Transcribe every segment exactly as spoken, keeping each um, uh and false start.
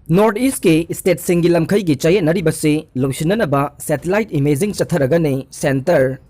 North East ꯀꯤ state ꯁꯤꯡꯒꯤ ꯂꯝꯈꯩꯒꯤ ꯆꯌꯦꯠꯅꯔꯤꯕꯁꯤ ꯂꯣꯏꯁꯤꯟꯅꯅꯕ satellite imaging ꯆꯠꯊꯔꯒꯅꯤ꯫ Centre꯫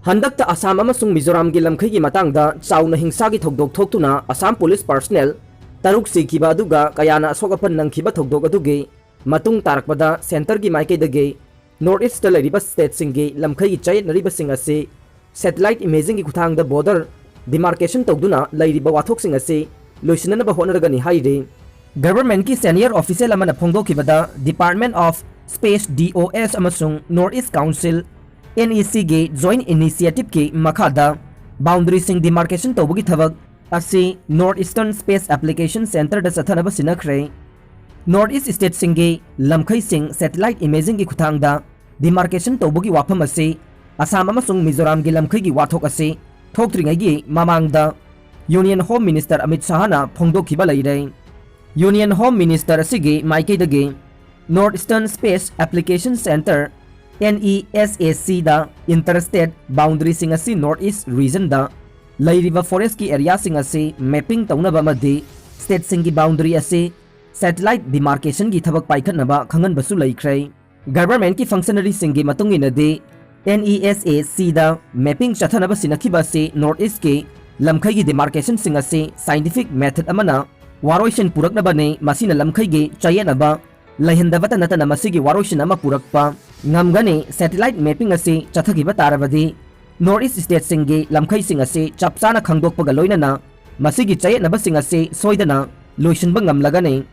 ꯍꯟꯗꯛꯇ ꯑꯁꯥꯝ ꯑꯃꯁꯨꯡ ꯃꯤꯖꯣꯔꯥꯝꯒꯤ ꯂꯝꯈꯩꯒꯤ ꯃꯇꯥꯡꯗ ꯆꯥꯎꯅ ꯍꯤꯡꯁꯥꯒꯤ ꯊꯧꯗꯣꯛ ꯊꯣꯛꯇꯨꯅ ꯑꯁꯥꯝ police personnel ꯇꯔꯨꯛ ꯁꯤꯈꯤꯕ ꯑꯗꯨꯒ ꯀꯌꯥꯅ ꯑꯁꯣꯛ ꯑꯄꯟ ꯅꯪꯈꯤꯕ ꯊꯧꯗꯣꯛ ꯑꯗꯨꯒꯤ ꯃꯇꯨꯡ ꯇꯥꯔꯛꯄꯗ centre ꯒꯤ ꯃꯥꯏꯀꯩꯗꯒꯤ North East ꯇ ꯂꯩꯔꯤꯕ state ꯁꯤꯡꯒꯤ ꯂꯝꯈꯩꯒꯤ ꯆꯌꯦꯠꯅꯔꯤꯕꯁꯤꯡ ꯑꯁꯤ satellite imaging ꯒꯤ ꯈꯨꯠꯊꯥꯡꯗ border demarcation ꯇꯧꯗꯨꯅ ꯂꯩꯔꯤꯕ ꯋꯥꯊꯣꯛꯁꯤꯡ ꯑꯁꯤ ꯂꯣꯏꯁꯤꯟꯅꯅꯕ ꯍꯣꯠꯅꯔꯒꯅꯤ ꯍꯥꯏꯔꯤ꯫ Government ꯀꯤ senior official ꯑꯃꯅ ꯐꯣꯡꯗꯣꯛꯈꯤꯕꯗ, Department of Space, D O S, ꯑꯃꯁꯨꯡ North East Council, N E C, ꯒꯤ joint initiative ꯀꯤ ꯃꯈꯥꯗ boundary ꯁꯤꯡ demarcation ꯇꯧꯕꯒꯤ ꯊꯕꯛ ꯑꯁꯤ North Eastern Space Application Centre ꯗ ꯆꯠꯊꯅꯕ ꯁꯤꯟꯅꯈ꯭ꯔꯦ꯫ North East state ꯁꯤꯡꯒꯤ ꯂꯝꯈꯩꯁꯤꯡ satellite imaging ꯒꯤ ꯈꯨꯠꯊꯥꯡꯗ demarcation ꯇꯧꯕꯒꯤ ꯋꯥꯐꯝ ꯑꯁꯤ ꯑꯁꯥꯝ ꯑꯃꯁꯨꯡ ꯃꯤꯖꯣꯔꯥꯝꯒꯤ ꯂꯝꯈꯩꯒꯤ ꯋꯥꯊꯣꯛ ꯑꯁꯤ ꯊꯣꯛꯇ꯭ꯔꯤꯉꯩꯒꯤ ꯃꯃꯥꯡꯗ Union Home Minister ꯑꯃꯤꯠ ꯁꯥꯍꯅ ꯐꯣꯡꯗꯣꯛꯈꯤꯕ ꯂꯩꯔꯦ꯫ Union Home Minister ꯑꯁꯤꯒꯤ ꯃꯥꯏꯀꯩꯗꯒꯤ North Eastern Space Application Centre, N E S A C, the inter-state boundary ꯁꯤꯡ ꯑꯁꯤ North East region ꯗ ꯂꯩꯔꯤꯕ forest ꯀꯤ area ꯁꯤꯡ ꯑꯁꯤ mapping ꯇꯧꯅꯕ ꯑꯃꯗꯤ state ꯁꯤꯡꯒꯤ boundary ꯑꯁꯤ satellite demarcation ꯒꯤ ꯊꯕꯛ ꯄꯥꯏꯈꯠꯅꯕ ꯈꯪꯍꯟꯕꯁꯨ ꯂꯩꯈ꯭ꯔꯦ꯫ Government ꯀꯤ functionary ꯁꯤꯡꯒꯤ ꯃꯇꯨꯡ ꯏꯟꯅꯗꯤ, N E S A C the mapping ꯆꯠꯊꯅꯕ ꯁꯤꯟꯅꯈꯤꯕ ꯑꯁꯤ North East ꯀꯤ ꯂꯝꯈꯩꯒꯤ demarcation ꯁꯤꯡ ꯑꯁꯤ scientific method ꯑꯃꯅ ꯋꯥꯔꯣꯏꯁꯤꯟ ꯄꯨꯔꯛꯅꯕꯅꯤ, ꯃꯁꯤꯅ ꯂꯝꯈꯩꯒꯤ ꯆꯌꯦꯠꯅꯕ ꯂꯩꯍꯟꯗꯕꯇ ꯅꯠꯇꯅ ꯃꯁꯤꯒꯤ ꯋꯥꯔꯣꯏꯁꯤꯟ ꯑꯃ ꯄꯨꯔꯛꯄ ꯉꯝꯒꯅꯤ꯫ Satellite mapping ꯑꯁꯤ ꯆꯠꯊꯈꯤꯕ ꯇꯥꯔꯕꯗꯤ North East state ꯁꯤꯡꯒꯤ ꯂꯝꯈꯩꯁꯤꯡ ꯑꯁꯤ ꯆꯞ ꯆꯥꯅ ꯈꯪꯗꯣꯛꯄꯒ ꯂꯣꯏꯅꯅ ꯃꯁꯤꯒꯤ ꯆꯌꯦꯠꯅꯕꯁꯤꯡ ꯑꯁꯤ ꯁꯣꯏꯗꯅ ꯂꯣꯏꯁꯤꯟꯕ ꯉꯝꯂꯒꯅꯤ꯫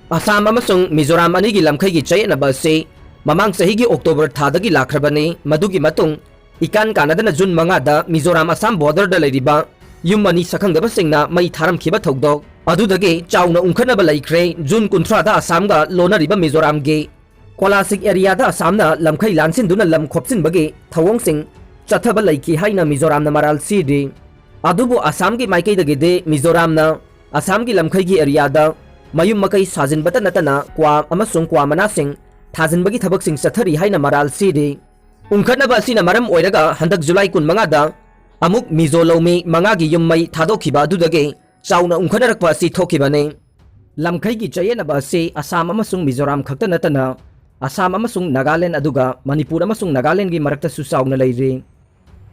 ꯑꯁꯥꯝ ꯑꯃꯁꯨꯡ ꯃꯤꯖꯣꯔꯥꯝ ꯑꯅꯤꯒꯤ ꯂꯝꯈꯩꯒꯤ ꯆꯌꯦꯠꯅꯕ ꯑꯁꯤ ꯃꯃꯥꯡ ꯆꯍꯤꯒꯤ October ꯊꯥꯗꯒꯤ ꯂꯥꯛꯈ꯭ꯔꯕꯅꯤ꯫ ꯃꯗꯨꯒꯤ ꯃꯇꯨꯡ ꯏꯀꯥꯟ ꯀꯥꯟꯅꯗꯅ June ꯃꯉꯥꯗ ꯃꯤꯖꯣꯔꯥꯝ ꯑꯁꯥꯝ border ꯗ ꯂꯩꯔꯤꯕ ꯌꯨꯝ ꯑꯅꯤ ꯁꯛꯈꯪꯗꯕꯁꯤꯡꯅ ꯃꯩ ꯊꯥꯔꯝꯈꯤꯕ ꯊꯧꯗꯣꯛ ꯑꯗꯨꯗꯒꯤ ꯆꯥꯎꯅ ꯎꯪꯈꯠꯅꯕ ꯂꯩꯈ꯭ꯔꯦ꯫ June ꯀꯨꯟꯊ꯭ꯔꯥꯗ ꯑꯁꯥꯝꯒ ꯂꯣꯟꯅꯔꯤꯕ ꯃꯤꯖꯣꯔꯥꯝꯒꯤ ꯀꯣꯂꯥꯁꯤꯛ area ꯗ ꯑꯁꯥꯝꯅ ꯂꯝꯈꯩ ꯂꯥꯟꯁꯤꯟꯗꯨꯅ ꯂꯝ ꯈꯣꯞꯆꯤꯟꯕꯒꯤ ꯊꯧꯑꯣꯡꯁꯤꯡ ꯆꯠꯊꯕ ꯂꯩꯈꯤ ꯍꯥꯏꯅ ꯃꯤꯖꯣꯔꯥꯝꯅ ꯃꯔꯥꯜ ꯁꯤꯔꯤ꯫ ꯑꯗꯨꯕꯨ ꯑꯁꯥꯝꯒꯤ ꯃꯥꯏꯀꯩꯗꯒꯤꯗꯤ ꯃꯤꯖꯣꯔꯥꯝꯅ ꯑꯁꯥꯝꯒꯤ ꯂꯝꯈꯩꯒꯤ area ꯗ ꯃꯌꯨꯝ ꯃꯀꯩ ꯁꯥꯖꯤꯟꯕꯇ ꯅꯠꯇꯅ ꯀ꯭ꯋꯥ ꯑꯃꯁꯨꯡ ꯀ꯭ꯋꯥ ꯃꯅꯥꯁꯤꯡ ꯊꯥꯖꯤꯟꯕꯒꯤ ꯊꯕꯛꯁꯤꯡ ꯆꯠꯊꯔꯤ ꯍꯥꯏꯅ ꯃꯔꯥꯜ ꯁꯤꯔꯤ꯫ ꯎꯪꯈꯠꯅꯕ ꯑꯁꯤꯅ ꯃꯔꯝ ꯑꯣꯏꯔꯒ ꯍꯟꯗꯛ July ꯀꯨꯟꯃꯉꯥꯗ ꯑꯃꯨꯛ ꯃꯤꯖꯣ ꯂꯧꯃꯤ ꯃꯉꯥꯒꯤ ꯌꯨꯝ ꯃꯩ ꯊꯥꯗꯣꯛꯈꯤꯕ ꯑꯗꯨꯗꯒꯤ ꯆꯥꯎꯅ ꯎꯪꯈꯠꯅꯔꯛꯄ ꯑꯁꯤ ꯊꯣꯛꯈꯤꯕꯅꯤ꯫ ꯂꯝꯈꯩꯒꯤ ꯆꯌꯦꯠꯅꯕ ꯑꯁꯤ ꯑꯁꯥꯝ ꯑꯃꯁꯨꯡ ꯃꯤꯖꯣꯔꯥꯝ ꯈꯛꯇ ꯅꯠꯇꯅ ꯑꯁꯥꯝ ꯑꯃꯁꯨꯡ ꯅꯥꯒꯥꯂꯦꯟ, ꯑꯗꯨꯒ ꯃꯅꯤꯄꯨꯔ ꯑꯃꯁꯨꯡ ꯅꯥꯒꯥꯂꯦꯟꯒꯤ ꯃꯔꯛꯇꯁꯨ ꯆꯥꯎꯅ ꯂꯩꯔꯤ꯫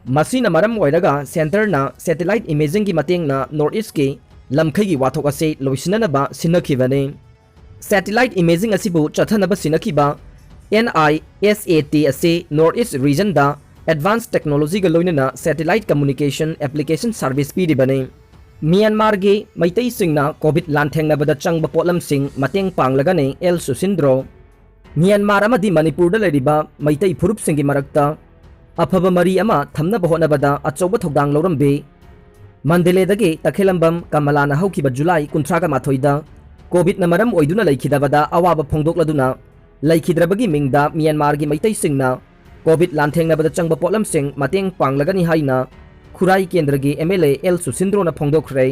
ꯃꯁꯤꯅ ꯃꯔꯝ ꯑꯣꯏꯔꯒ centreꯅ satellite imagingꯒꯤ ꯃꯇꯦꯡꯅ North Eastꯀꯤ ꯂꯝꯈꯩꯒꯤ ꯋꯥꯊꯣꯛ ꯑꯁꯤ ꯂꯣꯏꯁꯤꯟꯅꯅꯕ ꯁꯤꯟꯅꯈꯤꯕꯅꯤ꯫ Satellite imaging ꯑꯁꯤꯕꯨ ꯆꯠꯊꯅꯕ ꯁꯤꯟꯅꯈꯤꯕ NISAT ꯑꯁꯤ North East regionꯗ advanced technologyꯒ ꯂꯣꯏꯅꯅ satellite communication application service ꯄꯤꯔꯤꯕꯅꯤ꯫ ꯃ꯭ꯌꯥꯟꯃꯥꯔꯒꯤ ꯃꯩꯇꯩꯁꯤꯡꯅ COVID ꯂꯥꯟꯊꯦꯡꯅꯕꯗ ꯆꯪꯕ ꯄꯣꯠꯂꯝꯁꯤꯡ ꯃꯇꯦꯡ ꯄꯥꯡꯂꯒꯅꯤ ꯑꯦꯜ ꯁꯨꯁꯤꯟꯗ꯭ꯔꯣ꯫ ꯃ꯭ꯌꯥꯟꯃꯥꯔ ꯑꯃꯗꯤ ꯃꯅꯤꯄꯨꯔꯗ ꯂꯩꯔꯤꯕ ꯃꯩꯇꯩ ꯐꯨꯔꯨꯞꯁꯤꯡꯒꯤ ꯃꯔꯛꯇ ꯑꯐꯕ ꯃꯔꯤ ꯑꯃ ꯊꯝꯅꯕ ꯍꯣꯠꯅꯕꯗ ꯑꯆꯧꯕ ꯊꯧꯗꯥꯡ ꯂꯧꯔꯝꯕꯤ ꯃꯟꯗꯂꯦꯗꯒꯤ ꯇꯈꯦꯂꯝꯕꯝ ꯀꯃꯂꯥꯅ ꯍꯧꯈꯤꯕ ꯖꯨꯂꯥꯏ ꯀꯨꯟꯊ꯭ꯔꯥꯒ ꯃꯥꯊꯣꯏꯗ COVIDꯅ ꯃꯔꯝ ꯑꯣꯏꯗꯨꯅ ꯂꯩꯈꯤꯗꯕꯗ ꯑꯋꯥꯕ ꯐꯣꯡꯗꯣꯛꯂꯗꯨꯅ ꯂꯩꯈꯤꯗ꯭ꯔꯕꯒꯤ ꯃꯤꯡꯗ ꯃ꯭ꯌꯥꯟꯃꯥꯔꯒꯤ ꯃꯩꯇꯩꯁꯤꯡꯅ COVID ꯂꯥꯟꯊꯦꯡꯅꯕꯗ ꯆꯪꯕ ꯄꯣꯠꯂꯝꯁꯤꯡ ꯃꯇꯦꯡ ꯄꯥꯡꯂꯒꯅꯤ ꯍꯥꯏꯅ ꯈꯨꯔꯥꯏ ꯀꯦꯟꯗ꯭ꯔꯒꯤ MLA ꯑꯦꯜ ꯁꯨꯁꯤꯟꯗ꯭ꯔꯣꯅ ꯐꯣꯡꯗꯣꯛꯈ꯭ꯔꯦ꯫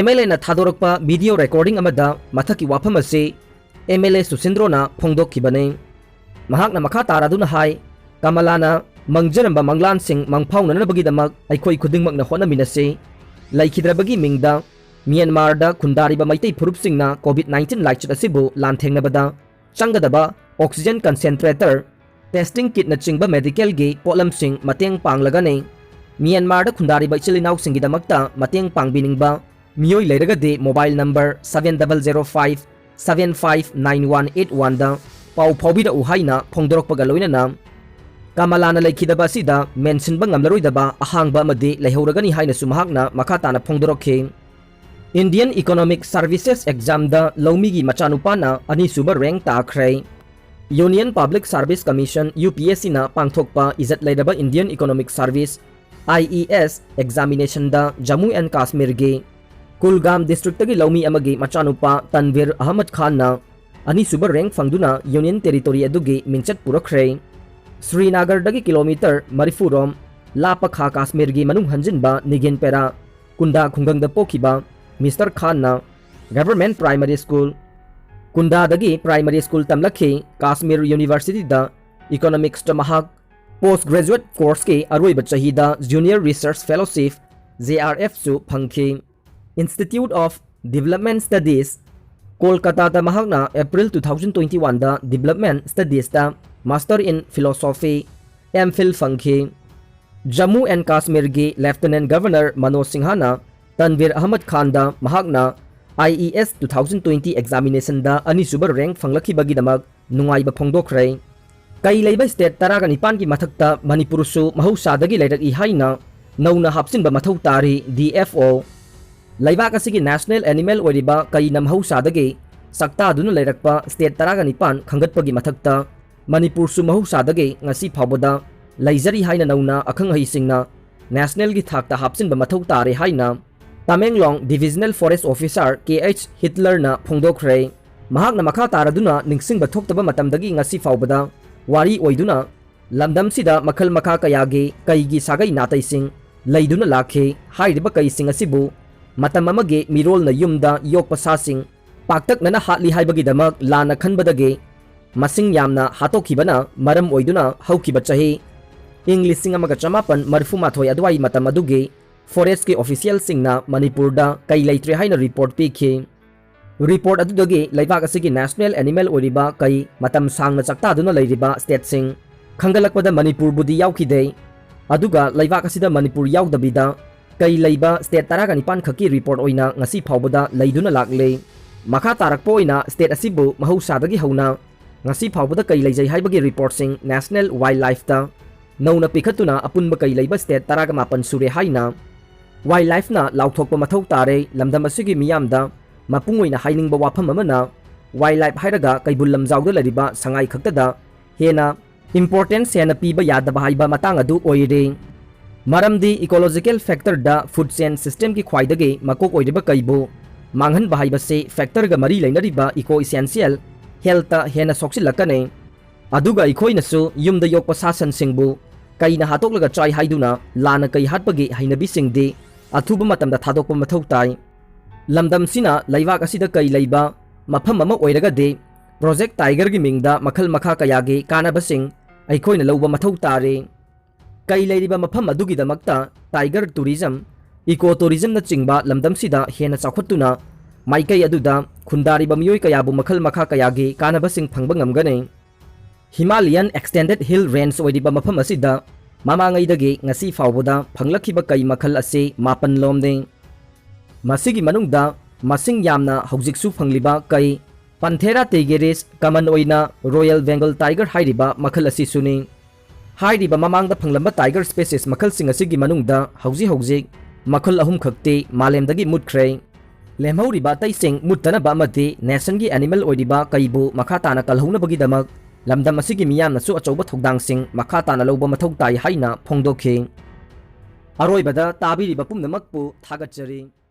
MLAꯅ ꯊꯥꯗꯣꯔꯛꯄ video recording ꯑꯃꯗ ꯃꯊꯛꯀꯤ ꯋꯥꯐꯝ ꯑꯁꯤ MLA ꯁꯨꯁꯤꯟꯗ꯭ꯔꯣꯅ ꯐꯣꯡꯗꯣꯛꯈꯤꯕꯅꯤ꯫ ꯃꯍꯥꯛꯅ ꯃꯈꯥ ꯇꯥꯔꯗꯨꯅ ꯍꯥꯏ, ꯀꯃꯂꯥꯅ ꯃꯪꯖꯔꯝꯕ ꯃꯪꯂꯥꯟꯁꯤꯡ ꯃꯪꯐꯥꯎꯅꯅꯕꯒꯤꯗꯃꯛ ꯑꯩꯈꯣꯏ ꯈꯨꯗꯤꯡꯃꯛꯅ ꯍꯣꯠꯅꯃꯤꯟꯅꯁꯤ꯫ ꯂꯩꯈꯤꯗ꯭ꯔꯕꯒꯤ ꯃꯤꯡꯗ ꯃ꯭ꯌꯥꯟꯃꯥꯔꯗ ꯈꯨꯟꯗꯥꯔꯤꯕ ꯃꯩꯇꯩ ꯐꯨꯔꯨꯞꯁꯤꯡꯅ COVID nineteen ꯂꯥꯏꯆꯠ ꯑꯁꯤꯕꯨ ꯂꯥꯟꯊꯦꯡꯅꯕꯗ ꯆꯪꯒꯗꯕ oxygen concentrator, testing kitꯅꯆꯤꯡꯕ medicalꯒꯤ ꯄꯣꯠꯂꯝꯁꯤꯡ ꯃꯇꯦꯡ ꯄꯥꯡꯂꯒꯅꯤ꯫ ꯃ꯭ꯌꯥꯟꯃꯥꯔꯗ ꯈꯨꯟꯗꯥꯔꯤꯕ ꯏꯆꯤꯜ ꯏꯅꯥꯎꯁꯤꯡꯒꯤꯗꯃꯛꯇ ꯃꯇꯦꯡ ꯄꯥꯡꯕꯤꯅꯤꯡꯕ ꯃꯤꯑꯣꯏ ꯂꯩꯔꯒꯗꯤ mobile number seven double zero five seven five nine one eight oneꯗ ꯄꯥꯎ ꯐꯥꯎꯕꯤꯔꯛꯎ ꯍꯥꯏꯅ ꯐꯣꯡꯗꯣꯔꯛꯄꯒ ꯂꯣꯏꯅꯅ ꯀꯃꯂꯥꯅ ꯂꯩꯈꯤꯗꯕ ꯑꯁꯤꯗ ꯃꯦꯟꯁꯤꯟꯕ ꯉꯝꯂꯔꯣꯏꯗꯕ ꯑꯍꯥꯡꯕ ꯑꯃꯗꯤ ꯂꯩꯍꯧꯔꯒꯅꯤ ꯍꯥꯏꯅꯁꯨ ꯃꯍꯥꯛꯅ ꯃꯈꯥ ꯇꯥꯅ ꯐꯣꯡꯗꯣꯔꯛꯈꯤ꯫ Indian Economic Services Examꯗ ꯂꯧꯃꯤꯒꯤ ꯃꯆꯥꯅꯨꯄꯥꯅ ꯑꯅꯤꯁꯨꯕ rank ꯇꯥꯈ꯭ꯔꯦ꯫ Union Public Service Commission, UPSCꯅ ꯄꯥꯡꯊꯣꯛꯄ ꯏꯖꯠ ꯂꯩꯔꯕ Indian Economic Service, IES, examinationꯗ Jammu and Kashmirꯒꯤ Kulgam districtꯇꯒꯤ ꯂꯧꯃꯤ ꯑꯃꯒꯤ ꯃꯆꯥꯅꯨꯄꯥ ꯇꯟꯚꯤꯔ ꯑꯍꯃꯗ ꯈꯥꯟꯅ ꯑꯅꯤꯁꯨꯕ rank ꯐꯪꯗꯨꯅ Union Territory ꯑꯗꯨꯒꯤ ꯃꯤꯡꯆꯠ ꯄꯨꯔꯛꯈ꯭ꯔꯦ꯫ ꯁ꯭ꯔꯤꯅꯥꯒꯔꯗꯒꯤ kilometre ꯃꯔꯤꯐꯨ ꯔꯣꯝ ꯂꯥꯞꯄ ꯈꯥ ꯀꯥꯁꯃꯤꯔꯒꯤ ꯃꯅꯨꯡ ꯍꯟꯖꯤꯟꯕ ꯅꯤꯒꯤꯟꯄꯦꯔꯥ ꯀꯨꯟꯗꯥ ꯈꯨꯡꯒꯪꯗ ꯄꯣꯛꯈꯤꯕ ꯃꯤꯁꯇꯔ ꯈꯥꯟꯅ Government Primary School ꯀꯨꯟꯗꯥꯗꯒꯤ primary school ꯇꯝꯂꯛꯈꯤ꯫ ꯀꯥꯁꯃꯤꯔ Universityꯗ economicsꯇ ꯃꯍꯥꯛ post graduate courseꯀꯤ ꯑꯔꯣꯏꯕ ꯆꯍꯤꯗ Junior Research Fellowship, JRFꯁꯨ ꯐꯪꯈꯤ꯫ Institute of Development Studies, ꯀꯣꯜꯀꯇꯥꯗ ꯃꯍꯥꯛꯅ April two thousand twenty-one ꯗ Development Studies ꯇ Master in Philosophy, M Phil ꯐꯪꯈꯤ꯫ Jammu and ꯀꯥꯁꯃꯤꯔꯒꯤ Lieutenant Governor Manoj ꯁꯤꯡꯍꯅ ꯇꯟꯚꯤꯔ ꯑꯍꯃꯗ ꯈꯥꯟꯗ ꯃꯍꯥꯛꯅ I A S two thousand twenty examination ꯗ ꯑꯅꯤꯁꯨꯕ rank ꯐꯪꯂꯛꯈꯤꯕꯒꯤꯗꯃꯛ ꯅꯨꯡꯉꯥꯏꯕ ꯐꯣꯡꯗꯣꯛꯈ꯭ꯔꯦ꯫ ꯀꯩ ꯂꯩꯕ state ꯇꯔꯥꯒ ꯅꯤꯄꯥꯟꯒꯤ ꯃꯊꯛꯇ ꯃꯅꯤꯄꯨꯔꯁꯨ ꯃꯍꯧꯁꯥꯗꯒꯤ ꯂꯩꯔꯛꯏ ꯍꯥꯏꯅ ꯅꯧꯅ ꯍꯥꯞꯆꯤꯟꯕ ꯃꯊꯧ ꯇꯥꯔꯤ, D F O꯫ ꯂꯩꯕꯥꯛ ꯑꯁꯤꯒꯤ national animal ꯑꯣꯏꯔꯤꯕ ꯀꯩꯅ ꯃꯍꯧꯁꯥꯗꯒꯤ ꯆꯥꯛꯇꯥꯗꯨꯅ ꯂꯩꯔꯛꯄ state ꯇꯔꯥꯒ ꯅꯤꯄꯥꯟ ꯈꯟꯒꯠꯄꯒꯤ ꯃꯊꯛꯇ ꯃꯅꯤꯄꯨꯔꯁꯨ ꯃꯍꯧꯁꯥꯗꯒꯤ ꯉꯁꯤ ꯐꯥꯎꯕꯗ ꯂꯩꯖꯔꯤ ꯍꯥꯏꯅ ꯅꯧꯅ ꯑꯈꯪ ꯑꯍꯩꯁꯤꯡꯅ national ꯒꯤ ꯊꯥꯛꯇ ꯍꯥꯞꯆꯤꯟꯕ ꯃꯊꯧ ꯇꯥꯔꯦ ꯍꯥꯏꯅ Tamenglong Divisional Forest Officer K H ꯍꯤꯠꯂꯔꯅ ꯐꯣꯡꯗꯣꯛꯈ꯭ꯔꯦ꯫ ꯃꯍꯥꯛꯅ ꯃꯈꯥ ꯇꯥꯔꯗꯨꯅ ꯅꯤꯡꯁꯤꯡꯕ ꯊꯣꯛꯇꯕ ꯃꯇꯝꯗꯒꯤ ꯉꯁꯤ ꯐꯥꯎꯕꯗ ꯋꯥꯔꯤ ꯑꯣꯏꯗꯨꯅ ꯂꯝꯗꯝꯁꯤꯗ ꯃꯈꯜ ꯃꯈꯥ ꯀꯌꯥꯒꯤ ꯀꯩꯒꯤ ꯁꯥꯒꯩ ꯅꯥꯇꯩꯁꯤꯡ ꯂꯩꯗꯨꯅ ꯂꯥꯛꯈꯤ꯫ ꯍꯥꯏꯔꯤꯕ ꯀꯩꯁꯤꯡ ꯑꯁꯤꯕꯨ ꯃꯇꯝ ꯑꯃꯒꯤ ꯃꯤꯔꯣꯜꯅ ꯌꯨꯝꯗ ꯌꯣꯛꯄ ꯁꯥꯁꯤꯡ ꯄꯥꯛꯇꯛꯅꯅ ꯍꯥꯠꯂꯤ ꯍꯥꯏꯕꯒꯤꯗꯃꯛ ꯂꯥꯟꯅ ꯈꯟꯕꯗꯒꯤ ꯃꯁꯤꯡ ꯌꯥꯝꯅ ꯍꯥꯠꯇꯣꯛꯈꯤꯕꯅ ꯃꯔꯝ ꯑꯣꯏꯗꯨꯅ ꯍꯧꯈꯤꯕ ꯆꯍꯤ ꯏꯪ ꯂꯤꯁꯤꯡ ꯑꯃꯒ ꯆꯃꯥꯄꯟ ꯃꯔꯤꯐꯨ ꯃꯥꯊꯣꯏ ꯑꯗꯨꯋꯥꯏ ꯃꯇꯝ ꯑꯗꯨꯒꯤ forest ꯀꯤ official ꯁꯤꯡꯅ ꯃꯅꯤꯄꯨꯔꯗ ꯀꯩ ꯂꯩꯇ꯭ꯔꯦ ꯍꯥꯏꯅ report ꯄꯤꯈꯤ꯫ Report ꯑꯗꯨꯗꯒꯤ ꯂꯩꯕꯥꯛ ꯑꯁꯤꯒꯤ national animal ꯑꯣꯏꯔꯤꯕ ꯀꯩ ꯃꯇꯝ ꯁꯥꯡꯅ ꯆꯥꯛꯇꯥꯗꯨꯅ ꯂꯩꯔꯤꯕ state ꯁꯤꯡ ꯈꯪꯒꯠꯂꯛꯄꯗ ꯃꯅꯤꯄꯨꯔꯕꯨꯗꯤ ꯌꯥꯎꯈꯤꯗꯦ꯫ ꯑꯗꯨꯒ ꯂꯩꯕꯥꯛ ꯑꯁꯤꯗ ꯃꯅꯤꯄꯨꯔ ꯌꯥꯎꯗꯕꯤꯗ ꯀꯩ ꯂꯩꯕ state ꯇꯔꯥꯒ ꯅꯤꯄꯥꯟ ꯈꯛꯀꯤ report ꯑꯣꯏꯅ ꯉꯁꯤ ꯐꯥꯎꯕꯗ ꯂꯩꯗꯨꯅ ꯂꯥꯛꯂꯤ꯫ ꯃꯈꯥ ꯇꯥꯔꯛꯄ ꯑꯣꯏꯅ state ꯑꯁꯤꯕꯨ ꯃꯍꯧꯁꯥꯗꯒꯤ ꯍꯧꯅ ꯉꯁꯤ ꯐꯥꯎꯕꯗ ꯀꯩ ꯂꯩꯖꯩ ꯍꯥꯏꯕꯒꯤ report ꯁꯤꯡ National Wildlife ꯇ ꯅꯧꯅ ꯄꯤꯈꯠꯇꯨꯅ ꯑꯄꯨꯟꯕ ꯀꯩ ꯂꯩꯕ state ꯇꯔꯥꯒ ꯃꯥꯄꯟ ꯁꯨꯔꯦ ꯍꯥꯏꯅ Wildlife ꯅ ꯂꯥꯎꯊꯣꯛꯄ ꯃꯊꯧ ꯇꯥꯔꯦ꯫ ꯂꯝꯗꯝ ꯑꯁꯤꯒꯤ ꯃꯤꯌꯥꯝꯗ ꯃꯄꯨꯡ ꯑꯣꯏꯅ ꯍꯥꯏꯅꯤꯡꯕ ꯋꯥꯐꯝ ꯑꯃꯅ, wildlife ꯍꯥꯏꯔꯒ ꯀꯩꯕꯨꯜ ꯂꯝꯖꯥꯎꯗ ꯂꯩꯔꯤꯕ ꯁꯉꯥꯏ ꯈꯛꯇꯗ ꯍꯦꯟꯅ importance ꯍꯦꯟꯅ ꯄꯤꯕ ꯌꯥꯗꯕ ꯍꯥꯏꯕ ꯃꯇꯥꯡ ꯑꯗꯨ ꯑꯣꯏꯔꯦ꯫ ꯃꯔꯝꯗꯤ ecological factor ꯗ food chain system ꯒꯤ ꯈ꯭ꯋꯥꯏꯗꯒꯤ ꯃꯀꯣꯛ ꯑꯣꯏꯔꯤꯕ ꯀꯩꯕꯨ ꯃꯥꯡꯍꯟꯕ ꯍꯥꯏꯕꯁꯤ factor ꯒ ꯃꯔꯤ ꯂꯩꯅꯔꯤꯕ eco essential health ꯇ ꯍꯦꯟꯅ ꯁꯣꯛꯆꯤꯜꯂꯛꯀꯅꯤ꯫ ꯑꯗꯨꯒ ꯑꯩꯈꯣꯏꯅꯁꯨ ꯌꯨꯝꯗ ꯌꯣꯛꯄ ꯁꯥ ꯁꯟꯁꯤꯡꯕꯨ ꯀꯩꯅ ꯍꯥꯠꯇꯣꯛꯂꯒ ꯆꯥꯏ ꯍꯥꯏꯗꯨꯅ ꯂꯥꯟꯅ ꯀꯩ ꯍꯥꯠꯄꯒꯤ ꯍꯩꯅꯕꯤꯁꯤꯡꯗꯤ ꯑꯊꯨꯕ ꯃꯇꯝꯗ ꯊꯥꯗꯣꯛꯄ ꯃꯊꯧ ꯇꯥꯏ꯫ ꯂꯝꯗꯝꯁꯤꯅ ꯂꯩꯕꯥꯛ ꯑꯁꯤꯗ ꯀꯩ ꯂꯩꯕ ꯃꯐꯝ ꯑꯃ ꯑꯣꯏꯔꯒꯗꯤ Project Tiger ꯒꯤ ꯃꯤꯡꯗ ꯃꯈꯜ ꯃꯈꯥ ꯀꯌꯥꯒꯤ ꯀꯥꯟꯅꯕꯁꯤꯡ ꯑꯩꯈꯣꯏꯅ ꯂꯧꯕ ꯃꯊꯧ ꯇꯥꯔꯦ꯫ ꯀꯩ ꯂꯩꯔꯤꯕ ꯃꯐꯝ ꯑꯗꯨꯒꯤꯗꯃꯛꯇ tiger tourism, eco tourism ꯅꯆꯤꯡꯕ ꯂꯝꯗꯝꯁꯤꯗ ꯍꯦꯟꯅ ꯆꯥꯎꯈꯠꯇꯨꯅ ꯃꯥꯏꯀꯩ ꯑꯗꯨꯗ ꯈꯨꯟꯗꯥꯔꯤꯕ ꯃꯤꯑꯣꯏ ꯀꯌꯥꯕꯨ ꯃꯈꯜ ꯃꯈꯥ ꯀꯌꯥꯒꯤ ꯀꯥꯟꯅꯕꯁꯤꯡ ꯐꯪꯕ ꯉꯝꯒꯅꯤ꯫ Himalayan Extended Hill Range ꯑꯣꯏꯔꯤꯕ ꯃꯐꯝ ꯑꯁꯤꯗ ꯃꯃꯥꯡꯉꯩꯗꯒꯤ ꯉꯁꯤ ꯐꯥꯎꯕꯗ ꯐꯪꯂꯛꯈꯤꯕ ꯀꯩ ꯃꯈꯜ ꯑꯁꯤ ꯃꯥꯄꯟ ꯂꯣꯝꯅꯤ꯫ ꯃꯁꯤꯒꯤ ꯃꯅꯨꯡꯗ ꯃꯁꯤꯡ ꯌꯥꯝꯅ ꯍꯧꯖꯤꯛꯁꯨ ꯐꯪꯂꯤꯕ ꯀꯩ Panthera tigris, ꯀꯃꯟ ꯑꯣꯏꯅ Royal Bengal Tiger ꯍꯥꯏꯔꯤꯕ ꯃꯈꯜ ꯑꯁꯤꯁꯨꯅꯤ꯫ ꯍꯥꯏꯔꯤꯕ ꯃꯃꯥꯡꯗ ꯐꯪꯂꯝꯕ tiger species ꯃꯈꯜꯁꯤꯡ ꯑꯁꯤꯒꯤ ꯃꯅꯨꯡꯗ ꯍꯧꯖꯤꯛ ꯍꯧꯖꯤꯛ ꯃꯈꯜ ꯑꯍꯨꯝ ꯈꯛꯇꯤ ꯃꯥꯂꯦꯝꯗꯒꯤ ꯃꯨꯠꯈ꯭ꯔꯦ꯫ ꯂꯦꯝꯍꯧꯔꯤꯕ ꯑꯇꯩꯁꯤꯡ ꯃꯨꯠꯇꯅꯕ ꯑꯃꯗꯤ nationꯒꯤ animal ꯑꯣꯏꯔꯤꯕ ꯀꯩꯕꯨ ꯃꯈꯥ ꯇꯥꯅ ꯀꯜꯍꯧꯅꯕꯒꯤꯗꯃꯛ ꯂꯝꯗꯝ ꯑꯁꯤꯒꯤ ꯃꯤꯌꯥꯝꯅꯁꯨ ꯑꯆꯧꯕ ꯊꯧꯗꯥꯡꯁꯤꯡ ꯃꯈꯥ ꯇꯥꯅ ꯂꯧꯕ ꯃꯊꯧ ꯇꯥꯏ ꯍꯥꯏꯅ ꯐꯣꯡꯗꯣꯛꯈꯤ꯫ ꯑꯔꯣꯏꯕꯗ ꯇꯥꯕꯤꯔꯤꯕ ꯄꯨꯝꯅꯃꯛꯄꯨ ꯊꯥꯒꯠꯆꯔꯤ꯫